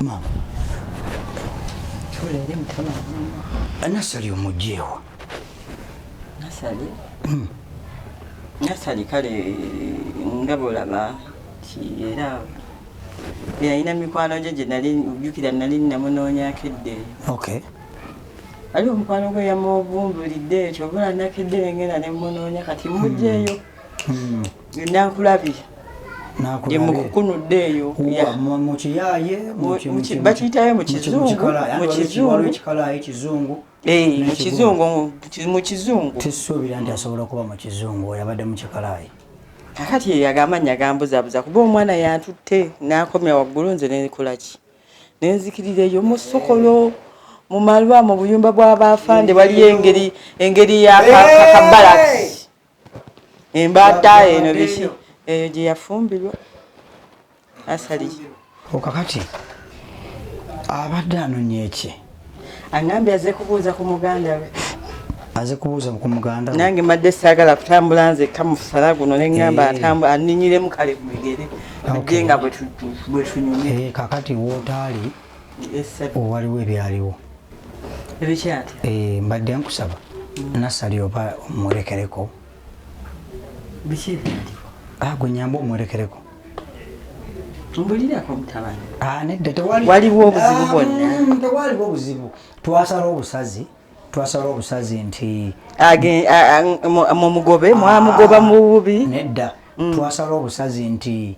Maama. Tuleere mutono. Nasali omugyewa. Nasali? Nasali kale nga bw'olaba nti era yalina mikwano gye gye nali jjukira nali namunoonyaako edda. Okay. Waliwo omukwano gwe yamubumbulidde ekyo oba nakedde ne ngenda ne mmunoonya kati mmuggyeeyo. Nankulabye. Nakulabye. Mukukunudde eyo. Mu kiyaaye, bakiyitayo mu kizungu. Mu kizungu. Ekikalayi kizungu. Mu kizungu, mu kizungu. Tisuubira nti asobola okuba mu kizungu, oyo abadde mu kikalayi. Kakati ye amannya gambuzabuza kuba omwana yantutte n'akomya waggulu nze ne nkola ki? Ne nzikirira eyo mu ssokolo, mu malwa, mu buyumba bw'abaafande waliyo engeri engeri ya kabalakisi. Embaata eno biki eyo gye yafumbirwa asali. Okakati abadde anonye ki? Angambye aze kubuuza ku muganda we. Aze kubuuza ku muganda we. Nange mbadde saagala kutambula nzekka mu musana guno ne ŋŋamba anninyiremu kale ku bigere. Ajje nga bwe tunyumye. Kakati wootaali waliwo ebyaliwo. Ebikyate? Mbadde nkusaba Nasali oba omwerekereko. Biki ebyaliwo? Gwe nyamba omwerekereko. Mbulirako mutabani. Nedda tewali. Waliwo obuzibu bwonna. Tewaliwo obuzibu. Twasala obusazi. Twasala obusazi nti mumugobe, mwamugoba mu bubi. Nedda. Twasala obusazi nti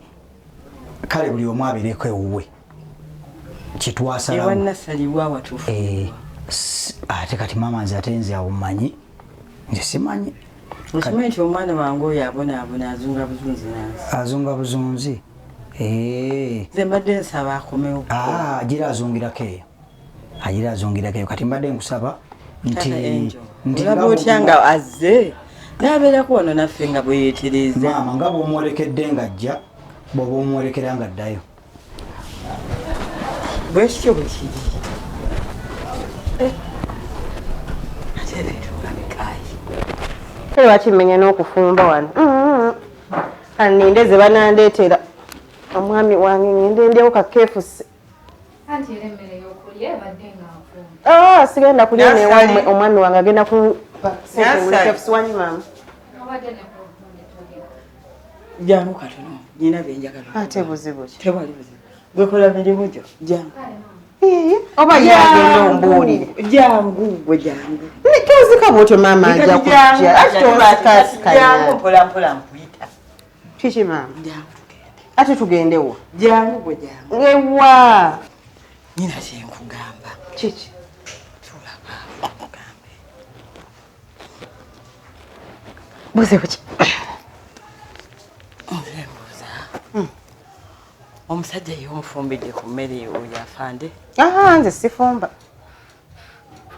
kale buli omu abeereko ewuwe. Kitwasalawo. Ewa Nasali wa watuufu. Ate kati maama nze ate nze awo mmanyi. Nze simanyi. Okimanyi nti omwana wange oyo abonaabona azunga buzunzi nansi. Azunga buzunzi. Nze mbadde nsaba akomewo. Agira azungirako eyo. Agira azungirako eyo. Kati mbadde nkusaba nti olaba otya nga azze n'abeerako wano naffe nga bwe yeetereeza. Maama nga bw'omwolekedde ng'ajja, bw'oba omwolekera ng'addayo. Bwe kityo bwe kiri. Ate ebintu nga bikaayi. Lwaki mmenya n'okufumba wano? Anninde ze banandeetera. Omwami wange ngende ndyewo ka KFC. Anti era emmere y'okulya ebadde nga nfumba. Sigenda kulya newammwe, omwami wange agenda ku KFC wanyi maama. Obadde ne kulungi togera. Jangu katono, nnina bye njagala. Ate buzibu ki? Tewali buzibu. Gwe kola mirimu gyo, jangu. Oba yagenda ombuulire. Jangu gwe jangu. Tozika bw'otyo maama nja kujja. Ate tozikaasikanya. Jangu mpola mpola nkuyita. Kiki maama? Jangu tugende. Ate tugende wa? Jangu gwe jangu. Ewa. Nina kye nkugamba. Kiki? Tulaba nkugambe. Buzibu ki? Nze mbuuza. Omusajja ye omufumbidde ku mmere oyo afande? Nze sifumba.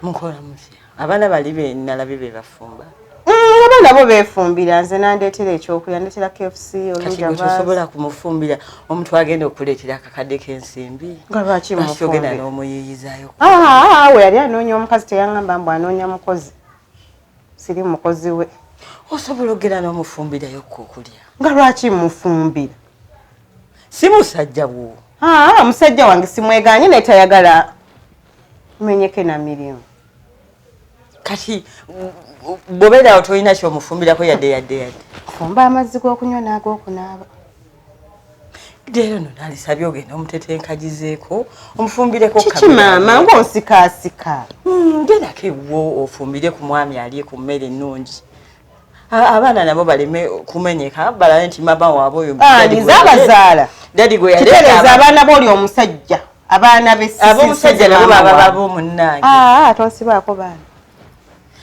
Mukola mutya? Abaana bali be nalabye be bafumba. Abaana bo beefumbira, nze nandeetera ekyokulya, ndeetera KFC, Kati gwe tosobola kumufumbira omuntu agenda okuleetera akakadde k'ensimbi. Nga lwaki Lwaki ogenda mufumbira? n'omuyiiyizaayo? We yali anoonya omukazi teyaŋŋamba mbu anoonya mukozi. Siri mukozi we. Osobola okugenda n'omufumbirayo okulya. Nga lwaki mufumbira? Si musajja wo. Musajja wange simwegaanye naye tayagala menyeke na mirimu. Kati bw'obeera awo tolina ky'omufumbirako yadde yadde yadde. Fumba amazzi g'okunywa n'ag'okunaaba. Leero nno nalisabye ogende omutetenkagizeeko omufumbireko Kiki maama ng'onsikaasika? Gendako ewuwo ofumbire ku mwami alye ku mmere ennungi. Abaana nabo baleme kumenyeka balabe nti maama waabwe oyo Nze abazaala. Daddy gwe yaleeta Kitereeza abaana b'oli omusajja. Abaana be Ab'omusajja nabo baba babo munnange. Tonsibaako baana.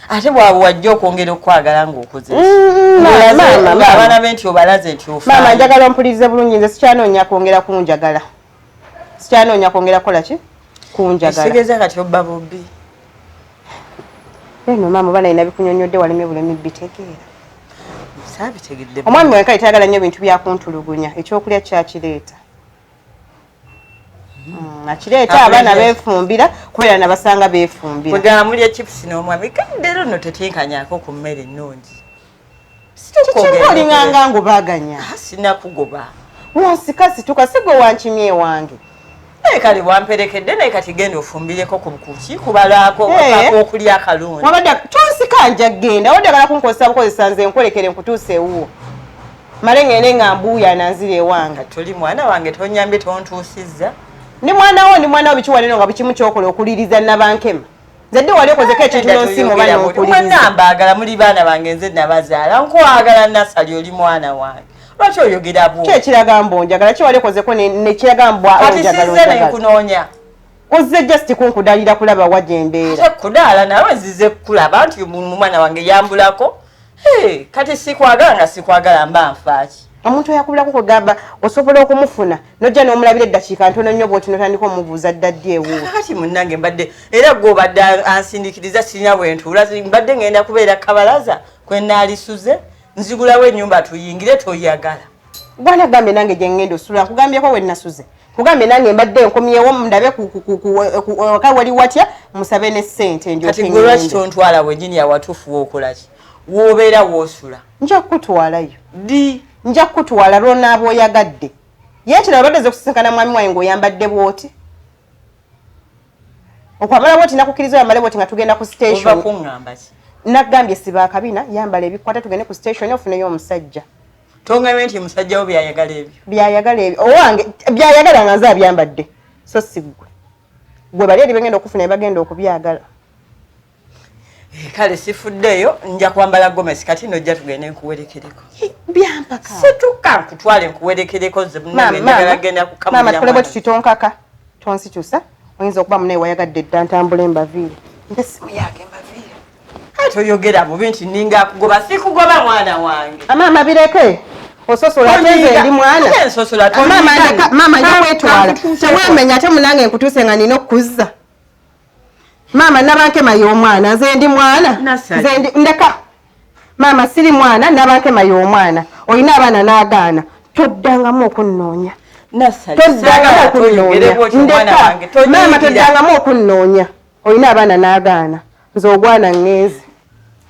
Ate bw'abo wajja okwongera okwagala ng'okoze. Abaana be nti obalaze nti ofaayo. Maama njagala ompulirize bulungi, nze sikyanoonya kwongera kunjagala. Sikyanoonya kwongera kukola ki? Kunjagala. Ekitegeeza kati obba bubbi. Eno maama oba nalina bikunyonnyodde walemye bulemi bitegeera. Saabitegedde. Omwami wange kale tayagala nnyo bintu bya kuntulugunya, ekyokulya kyakireeta. Akireeta abaana beefumbira kubeera nabasanga beefumbira. Kwegamba mulya chips n'omwami kadde leero nno tetenkanyako ku mmere ennungi. Kiki olinganga ngubaaganya? Sinakugoba. Wonsika situka si gwe wankimye ewange. Naye kale wamperekedde, naye kati genda ofumbireko ku kuki kubalaako Eh. okulya akalungi. Wabadde tonsika, nja genda. Wabadde agala kunkozesa bukozesa, nze nkolekere nkutuuse ewuwo, male ngende nga mbuuyana nzira ewange. Nga toli mwana wange, tonyambye, tontuusizza. Ndi mwana wo, ndi mwana wo. Bikiwaneno nga bukimu kyokola okuliriza nabankema. Nze ddi wali okozeko ekintu n'onsiima oba n'okuliriza? Mwenna mbaagala, muli baana bange, nze nabazaala, nkwagala. Nasali, oli mwana wange, lwaki oyogera bwo? Ki ekiraga mbu onjagala? Ki wali okozeko nekiraga mbu Kati onjagala? sizze Onjagala nenkunoonya. Ozze just kunkudalira kulaba wa gye mbeera. Ate kudaala nawe nzize kukulaba nti omwana wange yambulako. Hey, kati sikwagala nga sikwagala, mba nfaaki? Omuntu eyakubulako kugamba osobola okumufuna nojja n'omulabira eddakiika ntono nnyo bwoti notandika omubuuza dda ddi ewuwe. Kakati munnange, mbadde era gwe obadde ansindikiriza, sirina bwentuula, mbadde ngenda kubeera kabalaza kwenaalisuze, nzigulawo ennyumba tuyingire, toyagala. Gwana gambye nange gye ŋŋenda osula, nkugambyeko we nasuze, nkugambye nange mbadde nkomyewo ndabe waka wali watya, musabe ne ssente ndyoke Kati gwe lwaki ŋŋende. tontwala wenyini awatuufu wookolaki, woobeera woosula? Nja kukutwalayo. Ddi? Nja kukutwala lwonaaba oyagadde. Ye kino obadde oze kusisinkana mwami wange ng'oyambadde bw'oti, okwambala bwoti, nakukkiriza oyambale bwoti nga tugenda ku Ova station. kuŋŋamba ki? Nagambye siba akabina, yambala ebikwata, tugende ku station ofuneyo omusajja. Tongambye nti musajja wo byayagala ebyo? Byayagala ebyo owange, byayagala nga nze abyambadde, so si ggwe. Gwe bali eri begenda okufuna bagenda okubyagala. Eh, kale sifuddeeyo, nja kwambala gomesi. Kati nojja tugende nkuwerekereko. Byampaka. Situka nkutwale nkuwerekereko, nze munnange njagala genda Maama, kukamulira tukole bwe mwana. tuti, tonkaka, tonsitusa, oyinza okuba munaye wayagadde dda. Ntambula embaviire, mpe essimu yange mbaviire. Kale toyogera bubi nti ninga akugoba, sikugoba mwana wange. Maama, bireke, ososola ate nze ndi mwana. Ate nsosola? Maama, Tonyiga. ndeka, maama, nja kwetwala. Kankutuuseeko. Tewamenya ate munange nkutuuse nga nina okukuzza. Maama, nabankema y'omwana, nze ndi mwana. Nasali. Nze ndi ndeka maama, siri mwana. Nabankema y'omwana, olina abaana n'agaana, toddangamu okunnoonya. Nasali, Toddangamu saagala toyogere okunnoonya. bw'otyo mwana Ndeka wange, maama, tonyiigira. toddangamu okunnoonya, olina abaana n'agaana, nze ogwana ŋŋenze.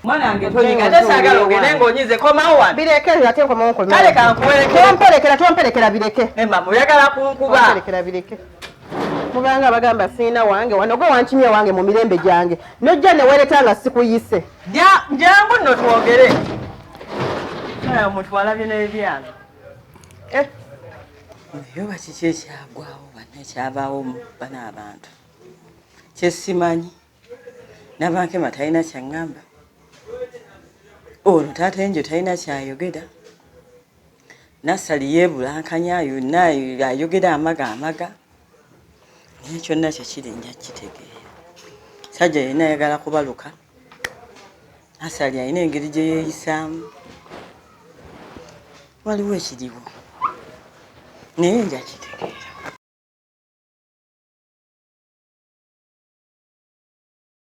Mwana wange tonyiga, ate saagala ogende ng'onyize, komawo wano. Bireke, ate nkomawo nkomawo. Kale kankuwerekere. Tomperekera, tomperekera, bireke. Eh, mama oyagala kunkuba. Tomperekera, bireke. Mubanga bagamba siina wange wano, gwe wankimye wange mu mirembe gyange, nojja neweereta nga sikuyise. Jangu nno twogere. Kale omuntu alabye n'ebyalo. Eh, naye oba kiki ekyagwawo banna, ekyabaawo mu bano abantu kyesimanyi? Nabankema talina kyaŋŋamba, ono taata enjo talina kyayogera, Nasali yeebulankanya yonna ayogera amaga amaga, naye kyonna kyekiri nja kitegeera. Sajja yenna ayagala kubaluka. Nasali alina engeri gye yeeyisaamu, waliwo ekiriwo, naye nja kitegeera.